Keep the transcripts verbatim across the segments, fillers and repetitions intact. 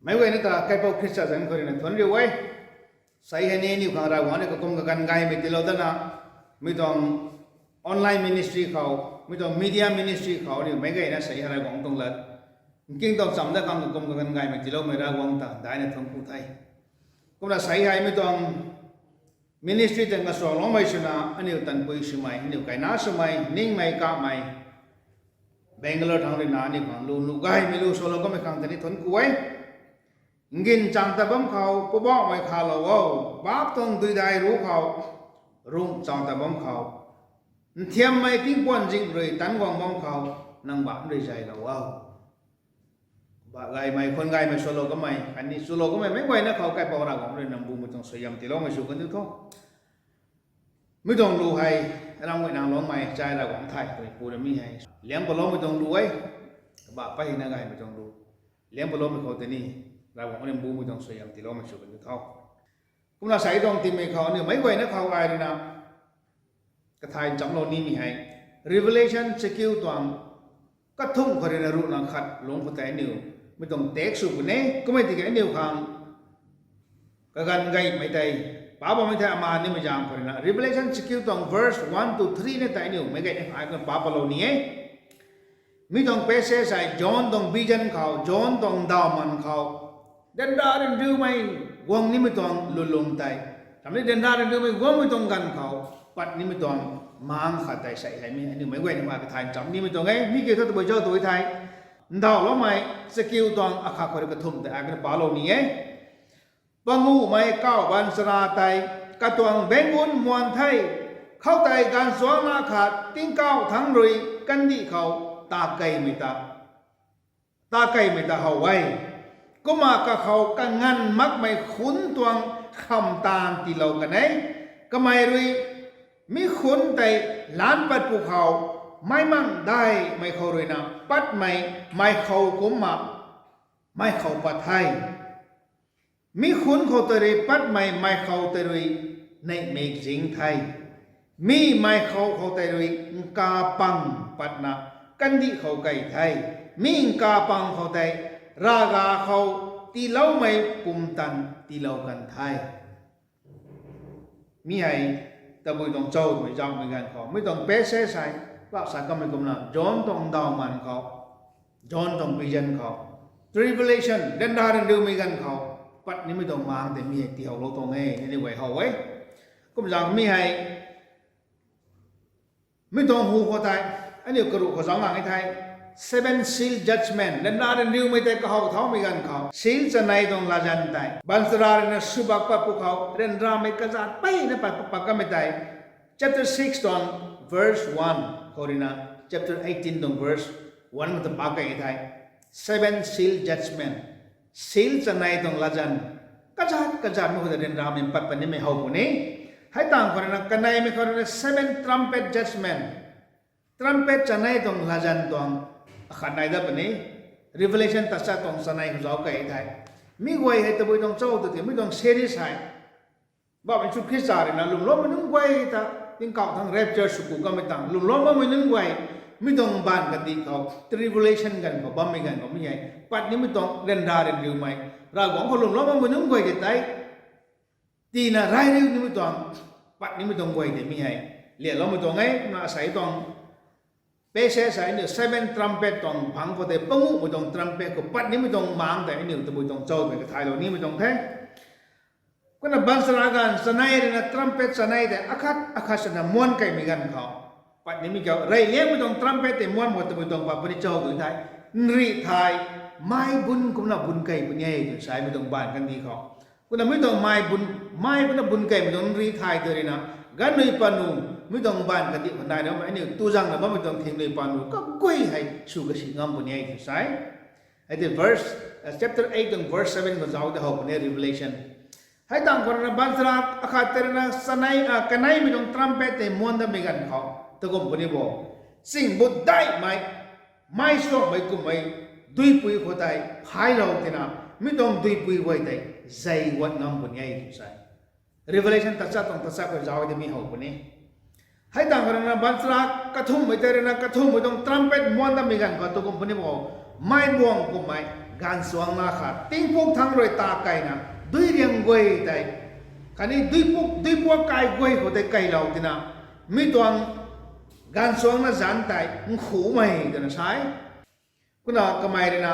Meic guayna ta kaipouc Khrista zanc khou rui na thuanc riu e. Sei hei ni aniu khang Ravguangc rui kakum kaganv gaymei tiilou dana, mi tuang online ministry khou, mi tuang media ministry khou aniu meic guayna sei hei Ravguangc tuang lat nking tuang chamv dat khang kakum kaganv gaymei tiiloumei Ravguangc ta daina thuanc ku the. Kumna sei hei mi tuang ministry tei kasuangloumei swna aniu tanpui swmei, aniu kaina swmei, ningmei kamei, Bangalore thangc rui na aniu khang lu nuh gaymei lu salou kamei khang tei ni thuanc ku e. Ngin chang ta bam khou Poubauhmei khalou o, bap tuang duidai ruc khou, rum chang ta bam khou, nthiammei tingpuan zing rui tanc guang bam khou, nang bam rui zaylou o. Bah gaymei, khwan gaymei swlou kamei, khatni chulou kamei meic guayna khou kaipouc Ravguangc rui nang bumei tuang suaihiam tiiloumei sw kan diu tho. Mi tuang lu hei, ram guay nang lungmei chai Ravguangc thay twmei pu na mi hei liang paloumei tuang lu e, bah peyna gaymei tuang lu. Liang paloumei khou tei ni, Ravguangc rui bumei tuang suaihiam tiiloumei sw kan diu tho. Kumna sei tuang tiimei khou aniu meic guayna khou ai rui na kathay nchamlou nimei hei, Revelation chakiu tuang kathumh khou rui na ruhna khat lungc khou tei aniu mi tuang text sw puni e. Kumna tiki aniu khang kaganv gaymei tei, pa bammei thei ama nimei zaeng khou rui na Revelation chakiu tuang verse one to three na tei aniu meic guayna ai kan pa palou ni e. Mi tuang passage hei John tuang vision khou, John tuang ndauhman khou, ryanra ryanriumei guang nimei tuang lwnlung tei, ramni ryanra ryanriumei guangmei tuang ganv khou pat nimei tuang maengc khat tei sei hei mi aniu meic guayna ai kathay ncham nimei tuang e. Mi kiu thu tabui zauc tu thei, ndauhloumei chakiu tuang akhat khou rui kathumh tei ai kan palou ni e. Panguhmei kauh baanchara tei katuang baenggun muan the. Khoutei gaanvchuangna khat tingkauh thangc rui kandih khou takeimei ta, takeimei ta how e. Kumna kakhou kanganv makmei khunc tuang khamtaanv tiilou kan e. Kamei rui mi khunc tei laanc pat pwkhou, meic mang daihmei khou rui na patmei mei khou kumna mei khou pat the. Mi khunc khou tei rui patmei mei khou tei rui neihmik zing the. Mi mei khou khou tei rui nkapang patna kandih khou kei the. Mi nkapang khou tei ravga khou tiiloumei pumtan tiilou kan the. Mi hei tabui tuang cho twmei zaumei ganv khou, mi tuang passage hei, lak sa kamei kumna John tuang ndauhman khou, John tuang vision khou, tribulation, ryanra ryanriumei ganv khou pat nimei tuang maengc tei mi hei tiihowlou tuang e, ni ni guay how e. Kumzaeng mi hei Mi tuang hu khou tei, aniu karuh khou zauc ngang e thei, seven seal judgment, ryanra ryanriumei tei kahaw thaumei ganv khou, seal chanei tuang latzan tei baanchara rui na swbak pat pwkhou ryanramei kazat peyna pat pat kamei tei, chapter six tuang verse one khou rui na chapter eighteen tuang verse one khou ta pak key thei, seven seal judgment, seal chanei tuang latzan, kazat kazatmei khou ta ryanramei pat pat nimei how puni. Hei tangv khou rui na kaneimei khou rui na seven trumpet judgment, trumpet chanei tuang latzan tuang akhat nai dat puni. Revelation tachat tuang chanei khou zauc key thei, mi guay hei tabui tuang cho tw tei, mi tuang series hei Poubauhmei Jisu Khrista rui na lwmloumei nunc guay ta, tingkauh thangc rapture sw ku kamei tangv lwmlou bammei nunc guay, mi tuang baanv kandih khou, tribulation ganv khou bammei ganv khou mi hei pat nimei tuang ryanra ryanriumei, Ravguangc khou lwmlou bammei nunc guay tei tei, tina reyriu nimei tuang, pat nimei tuang guay tei mi hei lialoumei tuang e. Kumna asei tuang passage hei aniu seven trumpet tuang bangc khou tei panguhmei tuang trumpet khou pat nimei tuang maengc tei aniu tabui tuang cho twmei kathaylou nimei tuang the. Kumna baanchara ganv chanei rui na trumpet chanei tei akhat akhat swna muan keymei ganv khou, pat nimei khou reyliangmei tuang trumpet tei muan khou tabui tuang pat puni cho tw thei, nrih thai, mei bun kumna bun key puni e tw sa e mi tuang baanv kandih khou. Kumna mi tuang mei bun, mei kumna bun keymei tuang nrih thai tei rui na, ganvnui panu, mi tuang baanv kandih khou nai na aniu tu zaengna bammei tuang thingnui panu kaguay hei sw kasi ngam puni e tw sa e. Hei tei verse, chapter eight tuang verse seven khou zauc tei how puni Revelation. Hei tangv khou rui na baanchara akhat tei rui na chanei, kaneimei tuang trumpet tei muan datmei ganv khou takum puni bo, ching but daihmei, mei suangmei kummei duipui khou tei phaylou tina, mi tuang duipui guay tei zei guat ngam puni e tw sa e. Revelation tachat tuang tachat khou zauc tei mi how puni. Hei tangv khou rui na baanchara kathumhmei tei rui na kathumhmei tuang trumpet muan datmei ganv khou takum puni bo, meic buang kummei gaanvchuangna khat tingpuk thangc rui ta keyna, dui riang guay tei, khatni duipuak kai guay khou tei keylou tina, mi tuang gaanvchuangna zanc tei nkhumei twna sa e. Kumna kamei rui na,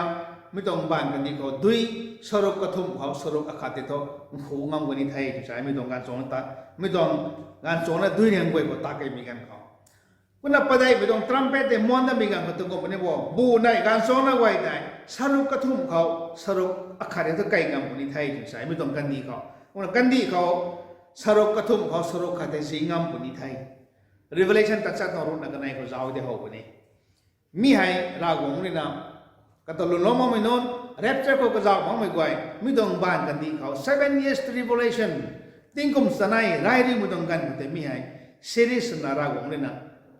mi tuang baanv kandih khou dui, saruk kathumh khou saruk akhat tei thu nkhu ngam kani the tw sa e, mi tuang gaanvchuangna ta, mi tuang gaanvchuangna dui riang guay khou ta keymei ganv khou. Kumna padeihmei tuang trumpet tei muan datmei ganv khou takum puni bo, bu nei gaanvchuangna guay tei saruk kathumh khou saruk akhat tei thu key ngam kani the tw sa e, mi tuang kandih khou. Kumna kandih khou saruk kathumh khou saruk khat tei zi ngam kani the. Revelation tachat tuang ruhna kanei khou zauc tei how puni. Mi hei Ravguangc rui na, kata lwmlou makmei nunc, rapture khou kazauh makmei guay, mi tuang baanv kandih khou seven years tribulation, tingkum chanei reyriumei tuang ganv khou tei mi hei series swna Ravguangc rui na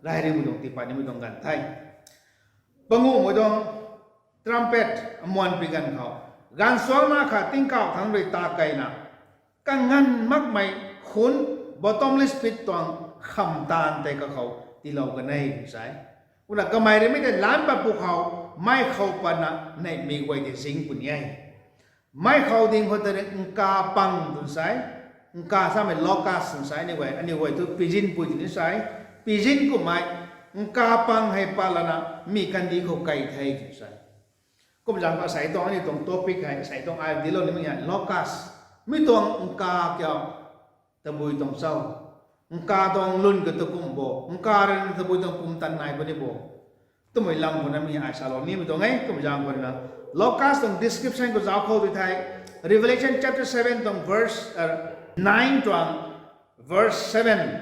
reyriumei tuang tiipat nimei tuang ganv the. Panguhmei tuang trumpet amuan pi ganv khou, gaanvchuangna khat tingkauh thangc rui ta keyna, kanganv makmei khun, bottomless pit tuang kham taanv tei kakhou tiilou kan e tw sa e. Kumna kamei rui mi tei lan pat pwkhou, mei khou patna neihmei guay tei zing puni e. Mei khou ding khou tei rui nka pang tw sa e. Nka samei locust tw sa e, aniu guay, aniu guay thu pigeon pui tw ni sa e. Pigeon kummei nka pang hei pat lana mi kandih khou key the tw sa e. Kum zaeng khou asei tuang aniu tuang topic hei, asei tuang ai dilou nimei hei locust. Mi tuang nka kiu, tabui tuang cho? Nka tuang lun kiu takum bo, nka rui na tabui tuang pumtan nai puni bo twmei lam khou na mi ai salou nimei tuang e. Kum zaeng khou na locust tuang description khou zauc khou tw thei, Revelation chapter seven tuang verse, nine tuang verse seven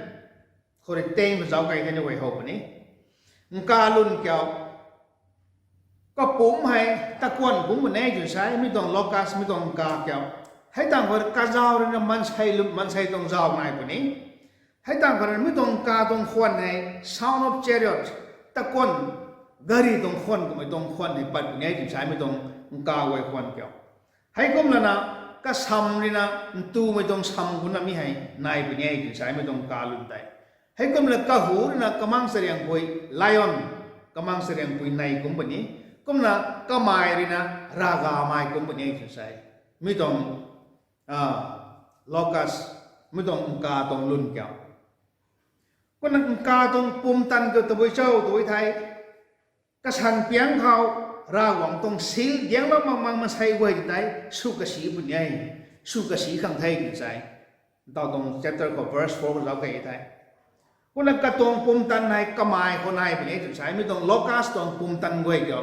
khou rui tang khou zauc key thei ni guay how puni. Nka lun kiu kapumc hei takuanh kumc puni tw sa e, mi tuang locust, mi tuang nka kiu. Hei tangv khou rui kazauh rui na maansei lum, maansei tuang zauh nai puni. Hei tangv khou rui mi tuang nka tuang khwan hei sound of chariot, takuanh, gari tuang khwan kummei tuang khwan hei pat puni tw sa e, mi tuang nka guay khwan kiu. Heikum lana kasam rui na ntumei tuang sam kumna mi hei nai puni tw sa e, mi tuang nka lun tei. Heikum la kahu rui na kamang chariangpui, lion, kamang chariangpui nei kumc puni. Kumna kamei rui na ravgamei kumc puni tw sa e, mi tuang locust, mi tuang nka tuang lun kiu. Kumna nka tuang pumtan kiu tabui cho tw thei, kasan piang khou Ravguangc tuang seal diangloumei makmei maansei guay tei sw kasi puni e, sw kasi khang the tw sa e. Ntaw tuang chapter khou verse four khou zauc key thei, Kumna katuang pumtan hei kamei khou nai puni e twna sa e, mi tuang locust tuang pumtan guay kiu.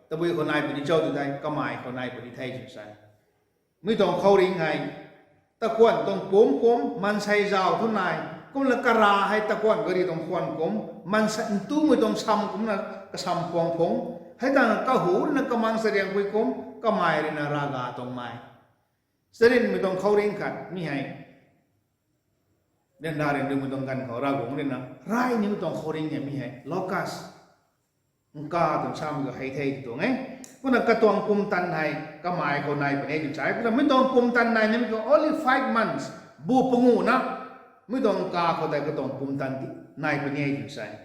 Tabui khou nai puni cho tw thei, kamei khou nai puni the twna sa e. Mi tuang khouringh hei, takhwan tuang pumc kum, maansei zauc thu nai, kumna kara hei takhwan gari tuang khwan kum, maansei ntumei tuang sam kumna kasam puang phung, hei tangv kahuna kamang chariangpui kum, kamei ruina ravga tuang mei. Charynmei tuang khouringh khat mi hei, ryanra ryanriumei tuang ganv khou Ravguangc ruina ray nimei tuang khouringh hei mi hei locust, nka twna samei khou hei the tuang e. Kumna katuang pumtan hei kamei khou nai puni e twna sa e. Kumna mi tuang pumtan nai nimei khou only five months, bu panguhna, mi tuang nka khou tei katuang pumtan ti nai puni e twna sa e.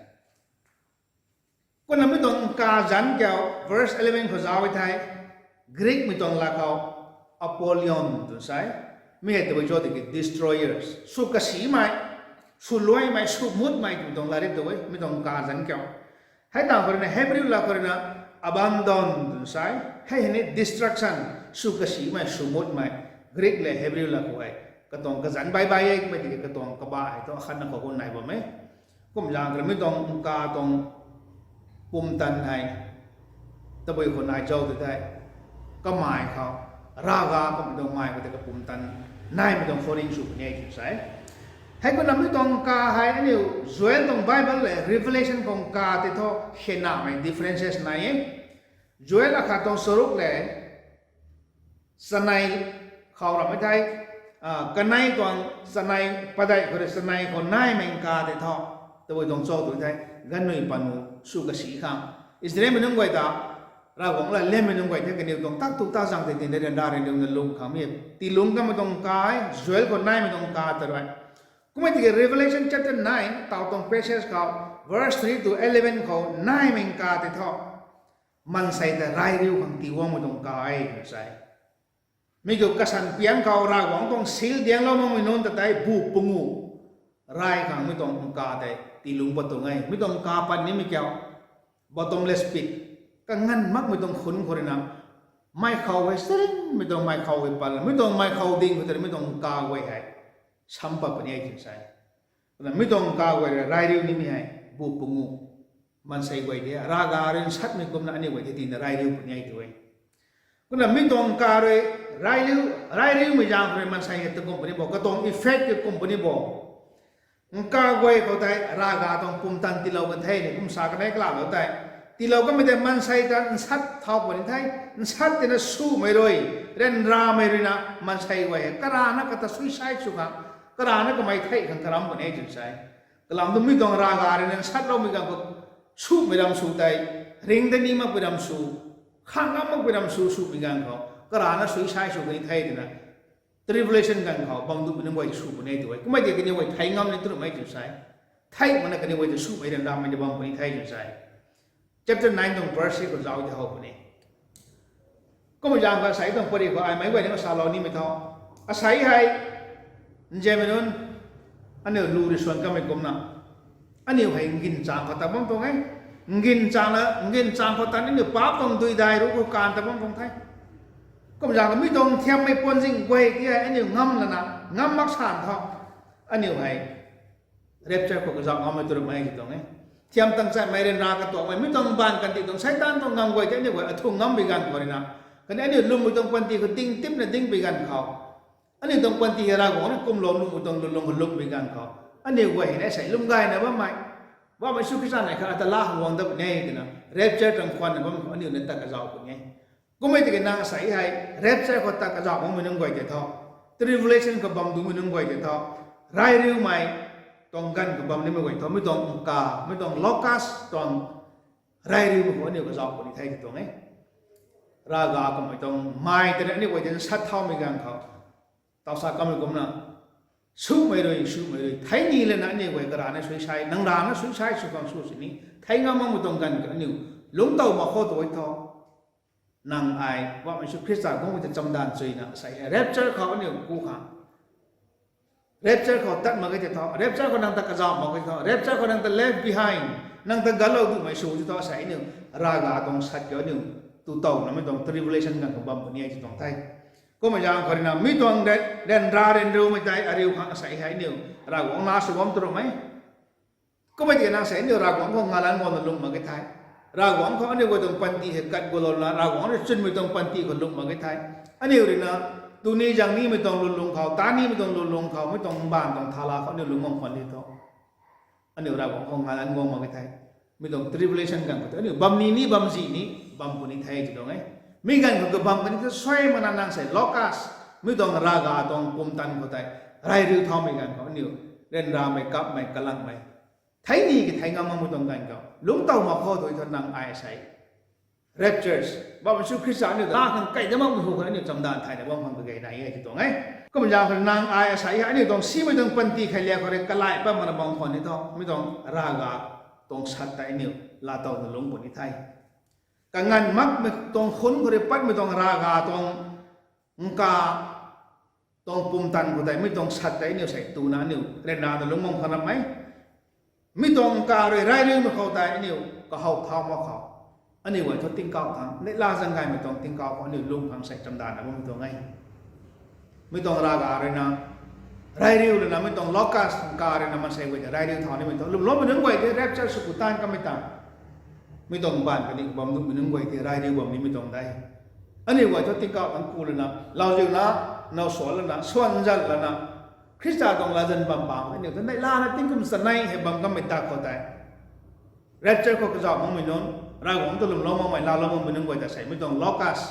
Kumna mi tuang nka zanc kiu, verse eleven khou zauc e thei, Greekmei tuang lat khou Apollyon twna sa e. Mi hei tabui cho tiki destroyers, sw kasimei, sw luaimei, sw mutmei twmei tuang lat ri tu e, mi tuang nka zanc kiu. Hei tangv khou ruina Hebrew lat khou ruina Abaddon twna sa e. Hei hei ni destruction, sw kasimei, sw mutmei. Greek le Hebrew lat khou hei katuang kazanc baih baih e, kummei tiki katuang kabah hei thu akhatna khou kum nai bam e. Kum zaeng khou rui mi tuang nka tuang pumtan hei, tabui khou nai cho tw thei, kamei khou, ravga kummei tuang mei khou tei kapumtan naimei tuang khouringh sw puni e twna sa e. Hei kumna mi tuang nka hei aniu Joel tuang Bible le Revelation khou nka tei thu khenamei differences nai e. Joel akhat tuang charuk le chanei khou ramei thei, kanei tuang chanei padeih khou rui chanei khou naimei nka tei thu, tabui tuang cho tw thei, ganvnui panu sw kasi khang, Israelmei nunc guay ta Ravguangc lat liammei nunc guay the, kaniw tuang tak tu tak zang tei tina ryanra ryanriumei lung khang mi tiilungc kamei tuang nka e, Joel khou naimei tuang nka ta rui. Kummei tiki Revelation chapter nine taw tuang passage khou, verse three to eleven khou naimei nka tei thu, maansei ta ray riu khang tiiguangmei tuang nka e twna sa e. Mi kiu kasan piang khou Ravguangc tuang seal diangclou makmei nunc ta tei bu panguh ray khang mi tuang nka tei tiilungc pat tuang e. Mi tuang nka pat nimei kiu bottomless pit, kanganv makmei tuang khunc khou ruina, mei khou hei charynmei tuang mei khou hei pat, mi tuang mei khou ding khou tei mi tuang nka guay hei sam pat puni e twna sa e. Kumna mi tuang nka guay rui ray riu nimei hei bu panguh, maansei guay tei ravga rui nsatmei kumna aniu guay tei tina ray riu puni e tw e. Kumna mi tuang nka rui ray riu, ray riumei zaeng khou rui maansei hei ta kum puni bo, katuang effect tei kum puni bo. Nka guay khou tei ravga tuang pumtan tiilou kan the ni kum sa kanei kalalou tei, tiilou kanmei tei maansei ta nsat thau puni the, nsat tina swmei rui, ryanramei ruina maansei guay hei karana kata suicide sw khang, karana kamei theih khang karam puni e twna sa e. Kalam tu mi tuang ravga ruina nsatloumei ganv khou swmei ram sw tei, ringc ta ni makpui ram sw, khang ngam makpui ram sw, swmei ganv khou karana suicide sw kani the twna tribulation ganv khou bam duhmei nunc guay ta sw puni e tw e. Kummei tiki kaniw guay thei ngam ni twmei twna sa e. Theih makna kaniw guay ta swmei ryanramei ni bam puni the twna sa e. Chapter nine tuang verse khou zauc tei how puni. Kummei zaeng khou asei tuang pary khou ai meic guay ni masalou nimei tho. Asei hei, nzianmei nunc, aniu lu rui suan kamei kumna, aniu hei ngin chang khou tat bam tuang e. Ngin chang na, ngin chang khou tat aniu paap tuang duidai ruc khou kaanv tat bam tuang the. Kum zaeng khou mi tuang nthiammei puanzing guay ti hei aniu ngam lana, ngam mak san tho. Aniu hei rapture khou kazauh ngammei tu ramei ti tuang e. Thiam tang chaimei ryanra katuakmei, mi tuang baanv kandih tuang Seitaan tuang ngam guay tei aniu guay athung ngam bi ganv khou ruina, khatni aniu lwmmei tuang panty khou ding tipna ding bi ganv khou, aniu tuang panty hei Ravguangc rui kumlou nuhmei tuang lwnlung khou lwm bi ganv khou, aniu guay hei na sei lwm gayna bammei, bammei Jisu Khrista nei kha ata la khang guang dat puni e twna rapture tuang khwanna bam khou aniu na tat kazauh puni e. Kummei tiki nang asei hei rapture khou tat kazauh makmei nunc guay tei tho, tribulation khou bam duhmei nunc guay tei tho, ray riumei tuang ganv khou bam nimei guay tho, mi tuang nka, mi tuang locust tuang ray riumei khou aniu kazauh puni the ti tuang e. Ravga kummei tuang mei tei aniu guay tei nsat thaumei ganv khou, taw sa kamei kumna, swmei rui, swmei rui thei ni lana aniu guay karana suicide, nang rana suicide sw khang sw sini, thei ngam makmei tuang ganv khou aniu lungc tow mak khou tu e tho. Nang ai bammei Jisu Khrista guangmei ta chamdanv chuina asei hei rapture khou aniu ku khang, rapture khou tat mak ge tei tho, rapture khou nang ta kazauh mak ge tei tho, rapture khou nang ta left behind, nang ta ganclou duhmei sw tei tho, asei aniu ravga tuang sat kiu aniu tu towna mi tuang tribulation ganv khou bam puni e ti tuang the. Kummei zaeng khou ruina mi tuang ryanra ryanriumei tei ariu khang asei hei aniu Ravguangc na sw bam tu ramei Kummei tiki nang sei aniu Ravguangc khou ngalanc guangna lung mak ge the. Ravguangc khou aniu guay tuang panty hei kat gulouna Ravguangc rui chwnmei tuang panty khou lung mak ge the. Aniu rui na tuni zang nimei tuang lwnlung khou, ta nimei tuang lwnlung khou, mi tuang mbaanv tuang thala khou aniu lungc guang khwan ni thu, aniu Ravguangc khou ngalanc guang mak ge the. Mi tuang tribulation ganv khou aniu bam ni ni bam zi ni bam puni the ti tuang e. Mi ganv khou kabam kani thu suai mana nang sei locust, mi tuang ravga tuang pumtan khou tei, reyriu thaumei ganv khou aniu ryanramei, kapmei, kalangmei, thei ni ki thei ngam makmei tuang ganv khou lungc tow mak khou tu thu nang ai sei raptures, bam Jisu Khrista aniu ta khang kai da makmei hu khou aniu chamdan thayna bam khang kagay nai e ti tuang e. Kumna zaeng khou nang ai asei hei aniu tuang simei tuang panty kheiliak khou rui kalai pat mana bam khwan ni thu, mi tuang ravga tuang sat tei aniu laatowna lungc puni the. Kanganv makmei tuang khunc khou rui patmei tuang ravga tuang nka tuang pumtan khou tei mi tuang sat tei aniu sei tuna aniu ryanrana lungc bam khwan ramei. Mi tuang nka rui reyriumei khou tei aniu kahow thau mak khou, aniu guay thu tingkauh thangc neihla zaeng gaymei tuang tingkauh khou aniu lung khang sei chamdanna bammei tuang e. Mi tuang ravga rui na reyriu lana mi tuang locust nka rui na maansei guay tei reyriu thau nimei thu lwmloumei nunc guay tei rapture sw ku taanv kamei ta, mi tuang mbaanv kani bam nuhmei nunc guay tei reyriu bam nimei tuang de. Aniu guay thu tingkauh thangc ku lana lauziu na, now suan lana, suan zan lana, Khrista tuang latzan bam pang aniu thu neihlana tingkum chanei hei bam kammei ta khou tei rapture khou kazauh makmei nunc, Ravguangc ta lwmlou makmei, laalou makmei nunc guay ta sei mi tuang locust,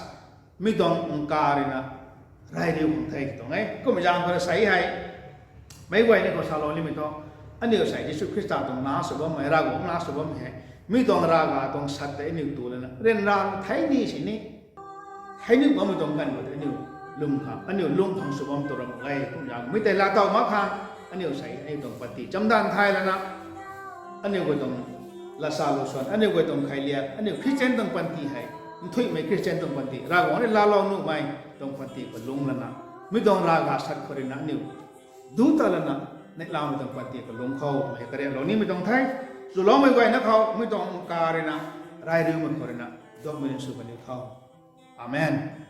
mi tuang nka rui na reyriu khang the ti tuang e. Kumna zaeng khou sei hei meic guay ni khou salou nimei thu, aniu sei Jisu Khrista tuang nac sw bammei, Ravguangc nac sw bammei hei, mi tuang ravga tuang sat tei aniu tu lana ryanra thei ni sini, thei ni bammei tuang ganv khou tei aniu lung khang, aniu lung khang sw bam tu ram e. Kumna zaeng mei tei laatow mak khang aniu sei aniu tuang panty chamdan thay lana, aniu guay tuang latsa lusuan, aniu guay tuang kheiliak, aniu Christian tuang panty hei nthuihmei Christian tuang panty, Ravguangc rui laalou nuhmei tuang panty khou lungc lana, mi tuang ravga sat khou rui na aniu duc ta lana neihlamei tuang panty khou lungc khou mei kariaklou nimei tuang the. Chuloumei guayna khou mi tuang nka rui na reyriumei khou rui na duakmei nunc sw kaniw tho. Amen.